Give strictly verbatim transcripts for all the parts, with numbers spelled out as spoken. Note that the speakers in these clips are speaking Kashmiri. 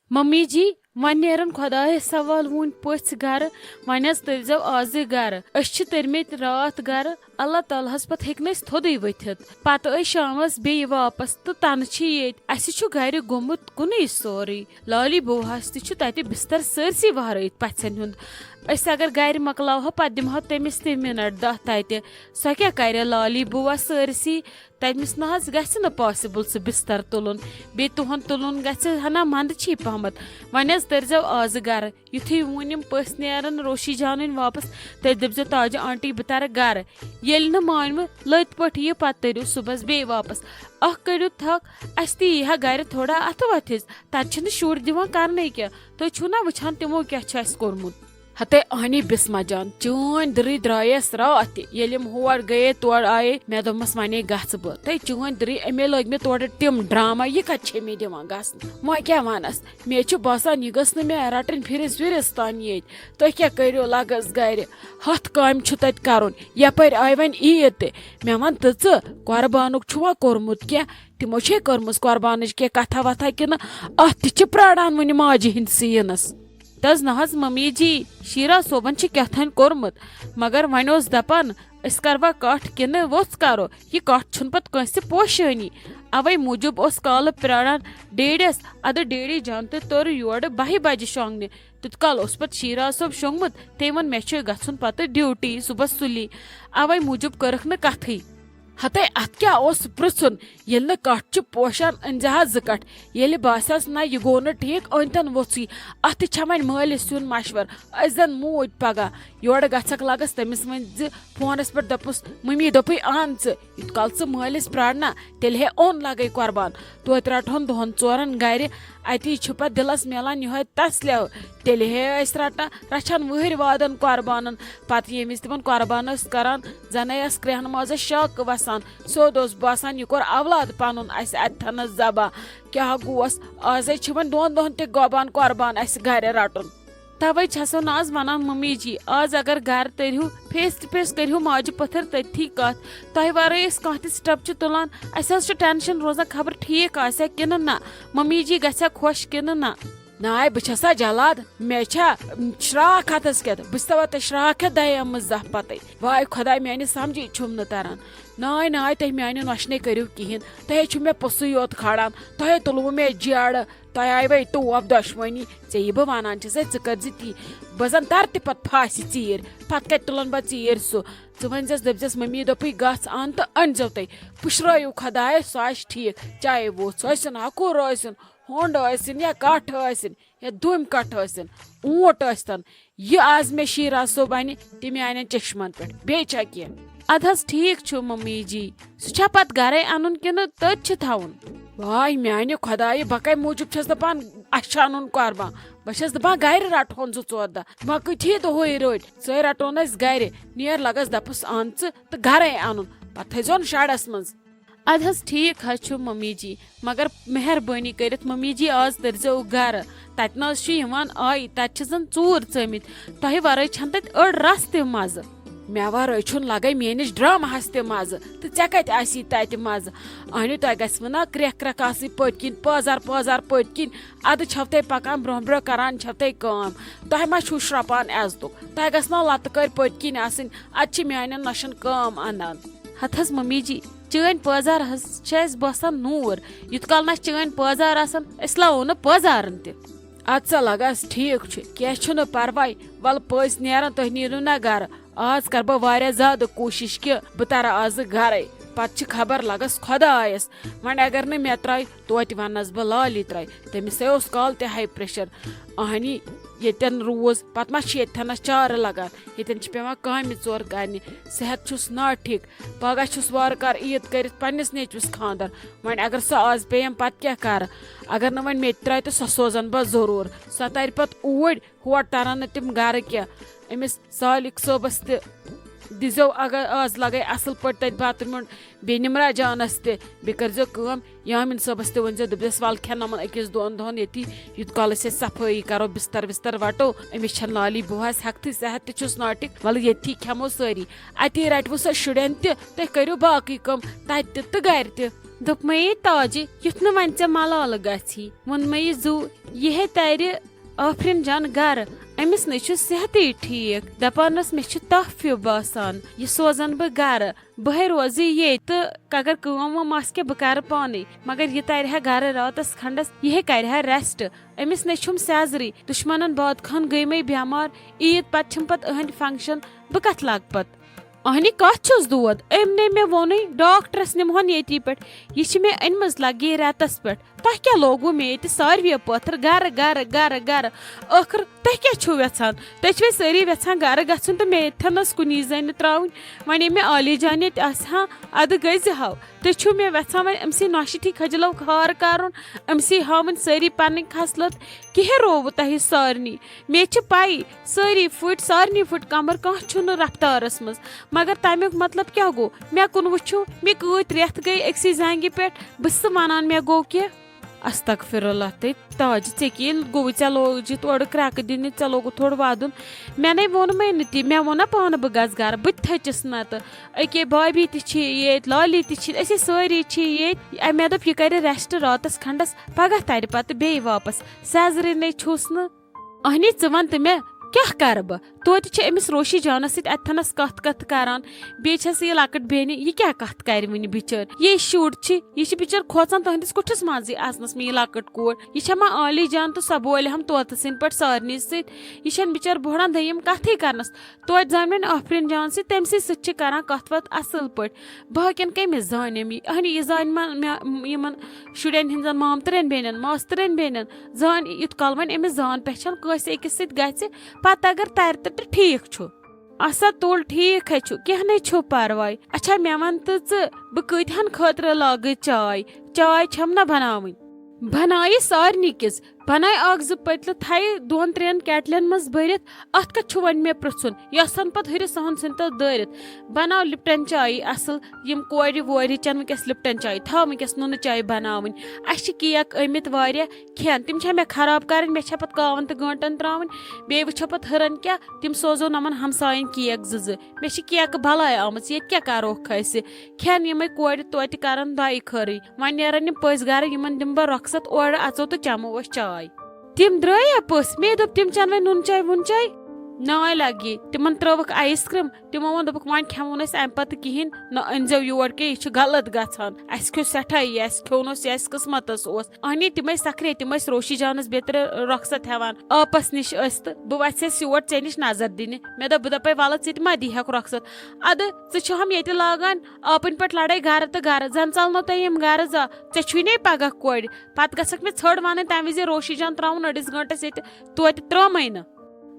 ممی جی، وۄنۍ نیرن خۄدایس حوالہٕ وُنۍ پٔژھۍ گرٕ، وۄنۍ حظ تٔرۍزٮ۪و آزٕے گرٕ۔ أسۍ چھِ تٔرمٕتۍ راتھ گرٕ، اللہ تعالیٰ ہس پتہٕ ہیٚکہِ نہٕ أسۍ تھوٚدُے ؤتھِتھ۔ پتہٕ أسۍ شامس بیٚیہِ واپس تہٕ تنہٕ چھِ ییٚتہِ۔ اسہِ چھُ گرِ گوٚمُت کُنُے سورُے۔ لالی بوہس تہِ چھُ تتہِ بستر سٲرسٕے وہرٲیِتھ پژھٮ۪ن ہُنٛد۔ أسۍ اگر گرِ مۄکلاوہو، پتہٕ دِمہو تٔمِس تہِ منٹ دہ تتہِ۔ سۄ کیٛاہ کرِ لالی بوہس سٲرسٕے؟ تٔمِس نہ حظ گژھِ نہٕ possible سُہ بستر تُلُن۔ بیٚیہِ تُہُنٛد تُلُن گژھِ ہنا منٛدٕ چھی پہمتھ۔ وۄنۍ حظ تٔرۍزٮ۪و آزٕ گرٕ۔ یُتھُے وۄنۍ یِم پٔژھۍ نیرن روشی جانٕنۍ واپس، تیٚلہِ دٔپزٮ۪و تاجہِ آنٹی بہٕ ترٕ گرٕ۔ ییٚلہِ نہٕ مانوٕ، لٔتۍ پٲٹھۍ یِیِو، پتہٕ تٔرِو صُبحس بیٚیہِ واپس۔ اکھ کٔڑِو تھکھ، اسہِ تہِ یی ہا گرِ تھوڑا اتھٕ وتھِس۔ تتہِ چھِنہٕ شُرۍ دِوان کرنٕے کینٛہہ۔ تُہۍ چھِو نا وٕچھان تِمو کیٛاہ چھُ اسہِ کوٚرمُت؟ ہتے اہنی بسمہ جان، چٲنۍ دٕرٕے درٛایس راتھ تہِ۔ ییٚلہِ یِم ہور گٔیے تورٕ آیے، مےٚ دوٚپمس ونے گژھٕ بہٕ۔ تہٕ چٲنۍ دٕرٕے، أمے لٲگۍ مےٚ تورٕ تِم ڈرامہ، یہِ کتہِ چھے مےٚ دِوان گژھنہٕ؟ وۄنۍ کیٛاہ ونس؟ مےٚ چھُ باسان، یہِ گٔژھ نہٕ مےٚ رٹٕنۍ پھرِس وِرِس تام ییٚتۍ۔ تُہۍ کیٛاہ کٔرِو لگس گرِ؟ ہتھ کامہِ چھُ تتہِ کرُن۔ یپٲرۍ آیہِ وۄنۍ عیٖد تہِ۔ مےٚ ون تہٕ ژٕ، قربانُک چھُوا کوٚرمُت کینٛہہ؟ تِمو چھے کٔرمٕژ قربانٕچ کینٛہہ کتھا وتھا کِنہٕ اتھ تہِ چھِ پراران وُنہِ ماجہِ ہٕنٛدۍ سیٖنس؟ تہٕ حظ نہ حظ ممی جی، شیرا صٲبن چھِ کیٛاہ تھانۍ کوٚرمُت، مگر وۄنۍ اوس دپان، أسۍ کروا کٹھ کِنہٕ ووٚژھ کرو؟ یہِ کٹھ چھُنہٕ پتہٕ کٲنٛسہِ پوشٲنی۔ اوے موٗجوٗب اوس کالہٕ پراران ڈیڈیس۔ ادٕ ڈیڈی جان تہٕ توٚر یورٕ بہہِ بجہِ شۄنٛگنہِ۔ تیُت کال اوس پتہٕ شیرا صٲب شۄنٛگمُت، تٔمۍ ووٚن، مےٚ چھُ گژھُن پتہٕ ڈیوٹی صُبحس سُلی۔ اوے موٗجوٗب کٔرٕکھ نہٕ کتھٕے۔ ہتے اتھ کیٛاہ اوس پرژھُن؟ ییٚلہِ نہٕ کٹھ چھُ پوشان، أنۍ زِ ہا زٕ کٹھ۔ ییٚلہِ باسیس نہ، یہِ گوٚو نہٕ ٹھیٖک، أنۍ تن ووٚژھٕے۔ اتھ تہِ چھےٚ وۄنۍ مٲلِس یُن مشور۔ أسۍ زن موٗدۍ پگاہ۔ یورٕ گژھکھ لگس تٔمِس ؤنۍ زِ فونس پٮ۪ٹھ دوٚپُس، ممی دوٚپُے ان ژٕ۔ یُت کال ژٕ مٲلِس پرارنا، تیٚلہِ ہے اوٚن لگے قربان۔ توتہِ رٹہون دۄہن ژورن گرِ۔ اتی چھُ پتہٕ دِلس میلان یِہوے تسلو۔ تیٚلہِ ہے ٲسۍ رٹان، رچھان وٕہٕرۍ وادن قربانن۔ پتہٕ ییٚمہِ وِزِ تِمن قربان ٲسۍ کران، زنے ٲس کرٛیٚہن منٛز شک وسان۔ سیوٚد اوس باسان، یہِ کوٚر اولاد پنُن اسہِ اتہِ تھنس ذبح۔ کیٛاہ گوس؟ آزے چھِ وۄنۍ دۄن دۄہن تہِ گۄبان قربان اسہِ گرِ رٹُن۔ توے چھسو نہ آز ونان ممی جی، آز اگر گرٕ تٔرِہو، face to face کٔرِہو ماجہِ پٔتھر تٔتھی کتھ۔ تۄہہِ ورٲے أسۍ کانٛہہ تہِ step چھِ تُلان، اسہِ حظ چھُ tension روزان خبر ٹھیٖک آسیا کِنہٕ نہ، ممی جی گژھیا خۄش کِنہٕ نہ۔ ناے، بہٕ چھسا جلاد؟ مےٚ چھا شراکھ اتھس کٮ۪تھ؟ بہٕ چھسا وۄنۍ تۄہہِ شراکھ ہٮ۪تھ دَیمٕژ زپھ پتے؟ واے خۄداے، میانہِ سمجھی چھُم نہٕ تران۔ ناے ناے، تُہۍ میانہِ نۄشہِ نے کٔرِو کِہینۍ۔ تۄہے چھِو مےٚ پوٚژھُے یوت کھالان، تۄہے تُلوٕ مےٚ جیرٕ۔ تۄہہِ آیہِ وۄنۍ ٹوپھ دۄشوٕنی۔ ژےٚ یہِ بہٕ ونان چھسے، ژٕ کٔرزِ تی۔ بہٕ زن ترٕ تہِ پتہٕ پھاسہِ ژیٖرۍ۔ پتہٕ کتہِ تُلن بہٕ ژیٖرۍ سُہ؟ ژٕ ؤنۍ زٮ۪س، دٔپۍ زٮ۪س، ممی دوٚپُے گژھ ان تہٕ أنۍ زٮ۪و تُہۍ۔ پُشرٲیِو خۄدایس، سُہ آسہِ ٹھیٖک۔ چاہے ووٚژھ ٲسِن، ہکھُر ٲسِن، ہونٛڈ ٲسِن یا کٹھ ٲسِن یا دُمۍ کٹھ ٲسِن، اوٗنٹ ٲسۍتن، یہِ آز مےٚ شیرا صٲب انہِ، تہِ میانٮ۪ن چشمن پٮ۪ٹھ۔ بیٚیہِ چھا کینٛہہ؟ ادٕ حظ ٹھیٖک چھُ ممی جی، سُہ چھا پتہٕ گرے انُن کِنہٕ تٔتۍ چھِ تھاوُن؟ واے میانہِ خۄدایہِ، بہٕ کمہِ موٗجوٗب چھس دپان اسہِ چھُ انُن قربان؟ بہٕ چھس دپان گرِ رٹہون زٕ ژور دۄہ، وۄنۍ کۭتھی دۄہٕے رٔٹۍ، ژٔے رٹون أسۍ گرِ۔ نیر لگس دپس ان ژٕ تہٕ گرے انُن، پتہٕ تھٲیزون شڈس منٛز۔ ادٕ حظ ٹھیٖک حظ چھُ ممی جی، مگر مہربٲنی کٔرِتھ ممی جی، آز تٔرۍزیو گرٕ۔ تتہِ نہ حظ چھُ یِوان آیی، تتہِ چھِ زن ژوٗر ژٲمٕتۍ۔ تۄہہِ ورٲے چھنہٕ تتہِ أڑ رژھ تہِ مزٕ۔ مےٚ ورٲے چھُنہٕ لگے میٲنِس ڈرامہس تہِ مزٕ، تہٕ ژےٚ کتہِ آسی تتہِ مزٕ؟ اہنہِ، تۄہہِ گژھِوٕ نا کرٛٮ۪کھ کرٛٮ۪کھ آسٕنۍ پٔتۍ کِنۍ، پٲزار پٲزار پٔتۍ کِنۍ۔ ادٕ چھو تُہۍ پکان برونٛہہ برونٛہہ، کران چھو تُہۍ کٲم۔ تۄہہِ ما چھُو شرٛپان عزتُک؟ تۄہہِ گژھِ نا لتہٕ کٔرۍ پٔتۍ کِنۍ آسٕنۍ؟ اتہِ چھِ میانٮ۪ن نۄشن کٲم انان۔ ہتہٕ حظ ممی جی، چٲنۍ پٲزار حظ چھِ اَسہِ باسان نوٗر۔ یُتھ کال نہٕ اَسہِ چٲنۍ پٲزار آسان، أسۍ لاوو نہٕ پٲزارن تہِ۔ اَدٕ سا لگس، ٹھیٖک چھُ، کینٛہہ چھُنہٕ پرواے۔ وَلہٕ پٔژھۍ نیرن، تُہۍ نیٖرِو نا گرٕ۔ آز کر بہٕ واریاہ زیادٕ کوٗشِش کہِ بہٕ ترٕ آزٕ گرے۔ پتہٕ چھِ خبر لگس خۄدایس۔ وۄنۍ اگر نہٕ مےٚ ترٛایہِ، توتہِ ونس بہٕ لالی ترٛایہِ۔ تٔمِس ہے اوس کالہٕ تہِ high pressure۔ اہنی، ییٚتٮ۪ن روٗز، پتہٕ ما چھِ ییٚتہِ تھنس چارٕ لگان؟ ییٚتٮ۪ن چھِ پٮ۪وان کامہِ ژور کرنہِ۔ صحت چھُس نا ٹھیٖک۔ پگاہ چھُس وارٕ کارٕ عیٖد کٔرِتھ پننِس نیٚچوِس خانٛدر۔ وۄنۍ اگر سۄ آز پیٚیَم، پتہٕ کیٛاہ کرٕ؟ اگر نہٕ وۄنۍ مےٚ تہِ ترٛایہِ تہٕ سۄ سوزن بہٕ ضروٗر۔ سۄ ترِ پتہٕ اوٗرۍ، ہور ترن نہٕ تِم گرٕ کینٛہہ۔ أمِس سالِک صٲبس تہِ دیٖزیو، اگر آز لگے اصل پٲٹھۍ تتہِ بتہٕ میوٚنٛڈ، بیٚیہِ نمرا جانس تہِ۔ بیٚیہِ کٔرۍزیو کٲم، یامین صٲبس تہِ ؤنۍزیو، دٔپۍزٮ۪س، "ول کھٮ۪ناوان أکِس دۄن دۄہن ییٚتی، یوٗت کال أسۍ ییٚتہِ صفٲیی کرو، بستر وستر وٹو۔ أمِس چھنہٕ لالی بوہس ہٮ۪کتھٕے، صحت تہِ چھُس ناٹِک۔ ولہٕ ییٚتھی کھٮ۪مو سٲری۔ اتی رٹوٕ سۄ شُرٮ۪ن تہِ، تُہۍ کٔرِو باقٕے کٲم تتہِ تہِ تہٕ گرِ تہِ۔" دوٚپمَے تاجہِ، یُتھ نہٕ وۄنۍ ژےٚ ملالہٕ گژھی۔ ووٚنمَے زُو، یہِ ہے تَرِ آفرین جان گرٕ، أمِس نے چھُ صحتٕے ٹھیٖک۔ دَپان ٲس، مےٚ چھُ تپھ ہیوٗ باسان، یہِ سوزَن بہٕ گرٕ۔ بہٕ ہے روزٕ ییٚتہِ، تہٕ اگر کٲم وٲم آسہِ کینٛہہ، بہٕ کرٕ پانے۔ مگر یہِ ترِ ہا گرٕ راتس کھنڈس، یہِ ہے کرِ ہا ریسٹ۔ أمِس نے چھُم سیزرٕے۔ دُشمنن باد خان گٔے مے بٮ۪مار، عیٖد پتہٕ چھِم پتہٕ أہنٛدۍ فنکشن، بہٕ کتھ لاگہٕ پتہٕ؟ اہنی کتھ چھُس دود؟ أمۍ نے مےٚ ووٚنُے ڈاکٹرس نِمہون ییٚتی پٮ۪ٹھ۔ یہِ چھِ مےٚ أنمٕژ لگے رٮ۪تس پٮ۪ٹھ۔ تۄہہِ کیٛاہ لوگوُ مےٚ ییٚتہِ ساروِیو پٲتھر گرٕ، گرٕ، گرٕ، گرٕ؟ ٲخٕر تُہۍ کیٛاہ چھِو یژھان؟ تُہۍ چھِوٕ سٲری یژھان گرٕ گژھُن تہٕ مےٚ ییٚتھٮ۪نَس کُنی زٔنۍ ترٛاوٕنۍ؟ وۄنۍ ییٚمہِ عالی جان ییٚتہِ آسہِ ہا، اَدٕ گٔزِ ہاو۔ تُہۍ چھِو مےٚ یژھان وۄنۍ أمۍ سٕے نۄشہِ ٹھی کھجلو خار کرُن، أمۍ سٕے ہاوٕنۍ سٲری پنٕنۍ خصلت؟ کِہے رووُ تۄہہِ سارنٕے؟ مےٚ چھِ پَیی، سٲری پھٕٹۍ، سارنٕے پھٕٹ کمر، کانٛہہ چھُنہٕ رفتارس منٛز۔ مگر تَمیُک مطلب کیٛاہ گوٚو؟ مےٚ کُن وٕچھِو، مےٚ کۭتۍ رٮ۪تھ گٔے أکسٕے زنٛگہِ پٮ۪ٹھ، بہٕ چھَس وَنان مےٚ گوٚو کینٛہہ۔ استغفر اللہ تہٕ تاج، ژےٚ کیٛاہ گوٚوُے؟ ژےٚ لوجِتھ اورٕ کرٛٮ۪کہٕ دِنہِ، ژےٚ لوگُتھ تھوڑ وَدُن۔ مےٚ نے ووٚنمَے نہٕ تی، مےٚ ووٚن نا پانہٕ بہٕ گژھٕ گرٕ، بہٕ تہِ تھٔچِس نَتہٕ۔ أکے بھابھی تہِ چھِ ییٚتہِ، لالی تہِ چھِ، أسے سٲری چھِ ییٚتہِ۔ اَ، مےٚ دوٚپ یہِ کَرِ ریسٹ راتَس کھنٛڈَس، پگاہ تَرِ پَتہٕ بیٚیہِ واپَس۔ سیزرٕے نے چھُس نہٕ۔ اہنی، ژٕ وَن تہٕ مےٚ، کیٛاہ کَرٕ بہٕ؟ توتہِ چھِ أمِس روشی جانَس سۭتۍ اَتھَنَس کَتھ کَتھ کَران۔ بیٚیہِ چھَس یہِ لۄکٕٹ بیٚنہِ، یہِ کیٛاہ کَتھ کَرِ وٕنہِ بِچٲر؟ یہِ شُر چھِ، یہِ چھِ بِچٲر کھوژان تُہٕنٛدِس کُٹھِس منٛزٕے اَژنَس مےٚ یہِ لۄکٕٹ کوٗر۔ یہِ چھےٚ ما عالی جان تہٕ سۄ بولہِ ہم طوطہٕ سٕنٛدۍ پٲٹھۍ سارنٕے سۭتۍ؟ یہِ چھَنہٕ بِچٲر بۄہڑان دٔیِم کَتھٕے کَرنَس۔ توتہِ زَن وۄنۍ آفرین جان سۭتۍ، تٔمۍ سٕے سۭتۍ چھِ کَران کَتھ وَتھ اَصٕل پٲٹھۍ۔ باقیَن کٔمِس زانٮ۪م یہِ؟ اہنی، یہِ زانہِ ما مےٚ یِمَن شُرٮ۪ن ہِنٛزَن مامتٕرٮ۪ن بیٚنٮ۪ن، ماستٕرٮ۪ن بیٚنٮ۪ن؟ زانہِ یُتھ کال وۄنۍ أمِس زان پہچان کٲنٛسہِ أکِس سۭتۍ گژھِ، پتہٕ اگر ترِ تہٕ تہٕ ٹھیٖک چھُ۔ اَسا تُل، ٹھیٖک ہے چھُ، کینٛہہ نے چھُ پرواے۔ اچھا، مےٚ وَن تہٕ ژٕ، بہٕ کۭتِہَن خٲطرٕ لاگہٕ چاے؟ چاے چھَم نہ بناوٕنۍ؟ بنایہِ سارنٕے کِس، بنایہِ اکھ زٕ پٔتلہٕ تھایہِ دۄن ترٛٮ۪ن کیٹلٮ۪ن منٛز بٔرِتھ۔ اَتھ کَتھ چھُ وۄنۍ مےٚ پرٛژھُن؟ یہِ آسَن پتہٕ ہُرِ صحن سٕنٛدۍ تَتھ دٲرِتھ۔ بناو لِپٹن چایی اَصٕل، یِم کورِ وورِ چٮ۪ن وٕنکیٚس لِپٹن چاے، تھاو وٕنکیٚس نُنہٕ چاے بناوٕنۍ۔ اَسہِ چھِ کیک أنمٕتۍ واریاہ، کھٮ۪ن، تِم چھا مےٚ خراب کرٕنۍ؟ مےٚ چھا پتہٕ کاوَن تہٕ گٲنٹَن ترٛاوٕنۍ؟ بیٚیہِ وٕچھو پتہٕ ہُرَن کیٛاہ، تِم سوزو نَمَن ہمساین کیک زٕ زٕ۔ مےٚ چھِ کیکہٕ بَلاے آمٕژ، ییٚتہِ کیٛاہ کَروکھ أسہِ؟ کھٮ۪ن یِمَے کورِ توتہِ کرَن دۄیہِ خٲرٕے۔ وۄنۍ نیرَن یِم پٔژھۍ گرٕ، یِمَن دِمہٕ بہٕ رۄخصت، اورٕ اَژو تہٕ چَمو أسۍ چاے۔ تِم درٛایا پٔژھۍ؟ مے دوٚپ، تِم چَن وۄنۍ نُن چاے وُن چاے؟ ناے لگی، تِمَن ترٛٲوٕکھ آیِس کرٛیٖم۔ تِمو ووٚن، دوٚپُکھ، وۄنۍ کھٮ۪مو نہٕ أسۍ اَمہِ پتہٕ کِہیٖنۍ، نہ أنۍزیو یور کینٛہہ، یہِ چھُ غلط گژھان۔ اَسہِ کھیوٚو سٮ۪ٹھاہ یہِ، اَسہِ کھیوٚو نہٕ اوس، یہِ اَسہِ قٕسمَتَس اوس۔ اَہنی، تِم ٲسۍ سَکھرے، تِم ٲسۍ روشی جانَس بیترِ رۄخصت ہٮ۪وان۔ آپَس نِش ٲسۍ تہٕ بہٕ وَژھٮ۪س یور ژےٚ نِش نظر دِنہِ۔ مےٚ دوٚپ، بہٕ دَپَے، وَلہٕ ژٕ تہِ ما دِیٖہَکھ رۄخصت۔ اَدٕ ژٕ چھُہَم ییٚتہِ لاگان آپٕنۍ پٲٹھۍ لَڑٲے گَرٕ تہٕ گَرٕ، زَن ژَلنو تۄہہِ یِم گَرٕ زا؟ ژےٚ چھُے نے پَگاہ کورِ۔ پَتہٕ گژھَکھ مےٚ ژھٔڑ وَنٕنۍ، تَمہِ وِزِ روشی جان ترٛاوُن أڑِس گٲنٛٹَس ییٚتہِ، توتہِ ترٛٲمَے نہٕ۔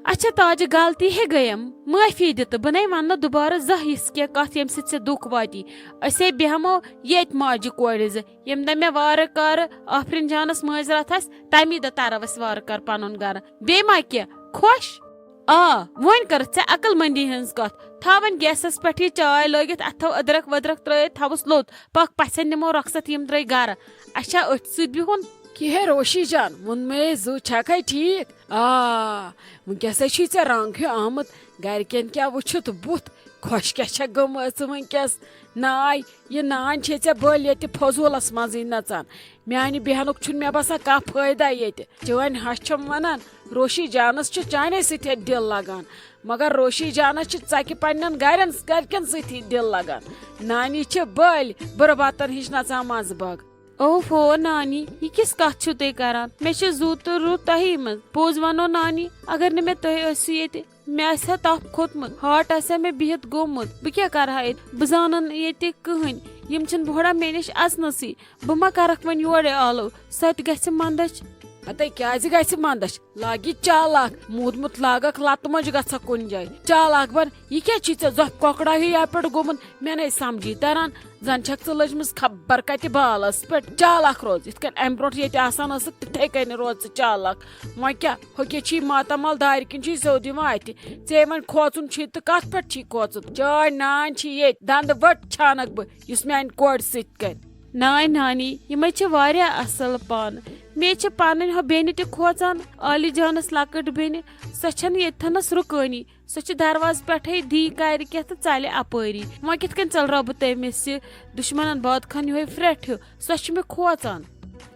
اچھا تاجہِ، غلطی ہے گٔیم، معٲفی دِ تہٕ بہٕ نے وَنہٕ نہٕ دُبارٕ زانٛہہ یِژھ کینٛہہ کَتھ، ییٚمہِ سۭتۍ ژےٚ دُکھ واتی۔ أسے بیٚہمو ییٚتۍ ماجہِ کورِ زٕ، ییٚمہِ دۄہ مےٚ وارٕ کارٕ آفرین جانَس مٲنٛزِ راتھ آسہِ، تَمی دۄہ تَرو أسۍ وارٕ کارٕ پَنُن گَرٕ۔ بیٚیہِ ما کینٛہہ؟ خۄش؟ آ، وۄنۍ کٔرٕتھ ژےٚ عقل مندی ہٕنٛز کَتھ۔ تھاو وۄنۍ گیسَس پٮ۪ٹھ یہِ چاے لٲگِتھ، اَتھ تھاو أدرَک ؤدرَک ترٛٲیِتھ، تھاوُس لوٚت، پَکھ پَژھٮ۪ن نِمو رۄخصت، یِم درٛاے گَرٕ۔ اَسہِ چھا أتھۍ سۭتۍ بِہُن؟ کیٛاہ ہے روشی جان، ووٚن مے زُو، چھَکھَے ٹھیٖک؟ آ، وٕنکیٚسَے چھُے ژےٚ رنٛگ ہیوٗ آمُت، گَرِکٮ۪ن کیٛاہ وٕچھُتھ بُتھ؟ خۄش کیٛاہ چھَکھ گٔمٕژ وٕنکیٚس؟ ناے، یہِ نانۍ چھے ژےٚ بٔلۍ ییٚتہِ فضوٗلَس منٛزٕے نَژان۔ میٛانہِ بیٚہنُک چھُنہٕ مےٚ باسان کانٛہہ فٲیدَے ییٚتہِ۔ چٲنۍ ہَش چھَم وَنان، روشی جانَس چھُ چانے سۭتۍ دِل لَگان، مگر روشی جانَس چھِ ژَکہِ پنٛنٮ۪ن گَرٮ۪ن، گَرِکٮ۪ن سۭتی دِل لَگان۔ نانی چھِ بٔلۍ بُرٕ بَتَن ہِش نَژان منٛزٕ باگ۔ اوفو نانی، یہِ کِژھ کتھ چھِو تُہۍ کران؟ مےٚ چھِ زُو تہٕ رُت تۄہی منٛز۔ پوٚز ونو نانی، اگر نہٕ مےٚ تُہۍ ٲسِو ییٚتہِ، مےٚ آسہِ ہا تپھ کھوٚتمُت، ہارٹ آسہِ ہا مےٚ بِہِتھ گوٚمُت۔ بہٕ کیٛاہ کرٕ ہا ییٚتہِ؟ بہٕ زانن ییٚتہِ کٕہٕنۍ۔ یِم چھِنہٕ بۄہڑا مےٚ نِش اژنَسٕے۔ بہٕ ما کرکھ وۄنۍ یورے آلو؟ سۄ تہِ گژھِ مندچھ۔ ہتے کیٛازِ گژھِ مندچھ؟ لاگہِ چالاک، موٗدمُت لاگکھ لتہٕ مۄنجہِ گژھکھ کُنہِ جایہِ۔ چالاک بن، یہِ کیٛاہ چھُے ژےٚ زۄپھ کۄکڑا ہیوٗ یپہٕ پٮ۪ٹھ گوٚمُت؟ مےٚ نے سمجھی تران۔ زن چھکھ ژٕ لٔجمٕژ خبر کتہِ بالس پٮ۪ٹھ۔ چالاک روز، یِتھ کٔنۍ امہِ برونٛٹھ ییٚتہِ آسان ٲسٕکھ، تِتھے کٔنۍ روز ژٕ چالاک۔ وۄنۍ کیٛاہ، ہُکے چھی ماتامال دارِ کِنۍ چھُے سیوٚد یِوان اتھِ۔ ژےٚ وۄنۍ کھوژُن چھُے تہٕ کتھ پٮ۪ٹھ چھی کھوژُن؟ چٲنۍ نانۍ چھی ییٚتہِ، دندٕ ؤٹ چھانکھ بہٕ، یُس میانہِ کورِ سۭتۍ کرِ۔ نانۍ نانی، یِمے چھِ واریاہ اصل پانہٕ۔ مےٚ چھِ پنٕنۍ ہۄ بیٚنہِ تہِ کھوژان، عالی جانس لۄکٕٹ بیٚنہِ۔ سۄ چھنہٕ ییٚتہِ تھنس رُکٲنی۔ سۄ چھِ دروازٕ پٮ۪ٹھے دی کرِ کینٛہہ تہٕ ژلہِ اپٲری۔ وۄنۍ کِتھ کٔنۍ ژلراو بہٕ تٔمِس یہِ دُشمنن باد خان یِہوے پھرٛٹھ ہیوٗ؟ سۄ چھِ مےٚ کھوژان۔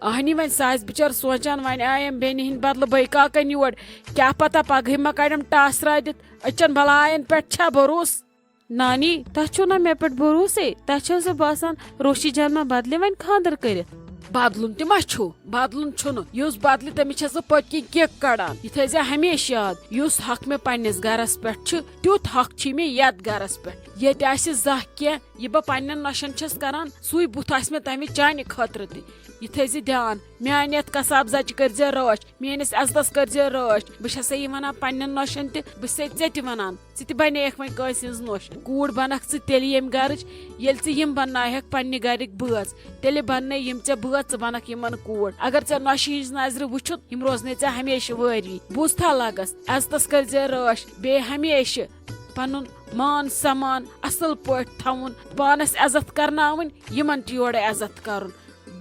اہنی، وۄنۍ سۄ آسہِ بِچٲر سونٛچان، وۄنۍ آیم بیٚنہِ ہٕنٛدِ بدلہٕ بٔے کاکن یور۔ کیٛاہ پتہ پگہٕے ما کڑٮ۪م ٹاسرا دِتھ۔ أچھن بلاین پٮ۪ٹھ چھا بھروسہٕ؟ نانی، تۄہہِ چھُو نا مےٚ پٮ۪ٹھ بھروسے؟ تۄہہِ چھَو سُہ باسان روشی جان ما بدلہِ وۄنۍ خانٛدر کٔرِتھ؟ بدلُن تہِ ما چھُ؟ بدلُن چھُنہٕ۔ یُس بدلہِ، تٔمِس چھَس بہٕ پٔتۍ کِنۍ کِک کڑان۔ یہِ تھٲیزِ ہمیشہِ یاد، یُس حق مےٚ پننِس گرس پٮ۪ٹھ چھُ، تیُتھ حق چھُے مےٚ یتھ گرس پٮ۪ٹھ۔ ییٚتہِ آسہِ زانٛہہ کینٛہہ، یہِ بہٕ پننٮ۪ن نۄشن چھَس کران، سُے بُتھ آسہِ مےٚ تمہِ چانہِ خٲطرٕ تہِ۔ یہِ تھٲیزِ دیان، میانہِ یتھ قصاب زچہِ کٔرزِ رٲچھ، میٲنِس عزتس کٔرزِ رٲچھ۔ بہٕ چھسے یہِ ونان پننٮ۪ن نۄشن تہِ، بہٕ چھسے ژےٚ تہِ ونان، ژٕ تہِ بنیکھ وۄنۍ کٲنٛسہِ ہٕنٛز نۄش۔ کوٗر بنکھ ژٕ تیٚلہِ ییٚمہِ گرٕچ، ییٚلہِ ژٕ یِم بنناوہکھ پننہِ گرٕکۍ بٲژ، تیٚلہِ بننے یِم ژےٚ بٲژ، ژٕ بنکھ یِمن کوٗر۔ اگر ژےٚ نۄشہِ ہٕنٛز نظرِ وٕچھُتھ، یِم روزنے ژےٚ ہمیشہِ وٲرۍ۔ بوٗزتھا لگس، عزتس کٔرزِ رٲچھ، بیٚیہِ ہمیشہِ پنُن مان سمان اصل پٲٹھۍ تھاوُن، پانس عزت کرناوٕنۍ، یِمن تہِ یورٕ عزت کرُن۔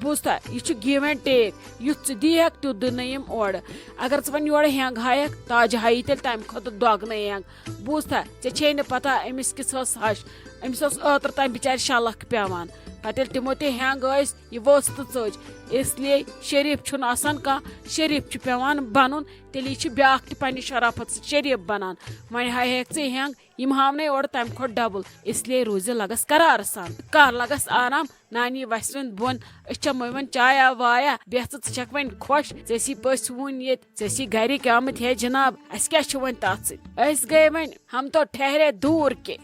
بوٗزتھا، یہِ چھُ give and take، یُتھ ژٕ دیکھ تیُتھ دِنہٕ یِم اورٕ۔ اگر ژٕ وۄنۍ یورٕ ہینگ ہایکھ، تاجہِ ہایی تیٚلہِ تمہِ کھۄتہٕ دۄگنہٕ ہینگ۔ بوٗزتھا، ژےٚ چھے نہٕ پتہ أمِس کِژھ ٲس ہش۔ أمِس اوس اوترٕ تام بِچارِ شےٚ لکھ پٮ۪وان۔ پتہٕ ییٚلہِ تِمو تہِ ہینگ ٲسۍ، یہِ ؤژھ تہٕ ژٔج۔ اس لیے شریف چھُنہٕ آسان کانٛہہ، شریف چھُ پٮ۪وان بنُن۔ تیٚلی چھِ بیاکھ تہِ پننہِ شرافت سۭتۍ شریف بنان۔ وۄنۍ ہایکھ ژٕ ہینگ، یِم ہاونَے اورٕ تَمہِ کھۄتہٕ ڈبل۔ اس لیے روٗزِ لگس قرار سان۔ کر لگس آرام، نانی وسہِ وۄنۍ بۄن۔ أسۍ چمو وۄنۍ چایا وایا، بیٚہہ ژٕ، ژٕ چھکھ وۄنۍ خۄش۔ ژےٚ سی پٔژھۍ وُنۍ ییٚتہِ، ژےٚ سی گرِکۍ آمٕتۍ، ہے جناب، اَسہِ کیٛاہ چھُ وۄنۍ تَتھ سۭتۍ؟ أسۍ گٔے وۄنۍ، ہم تو ٹھہرے دور کے۔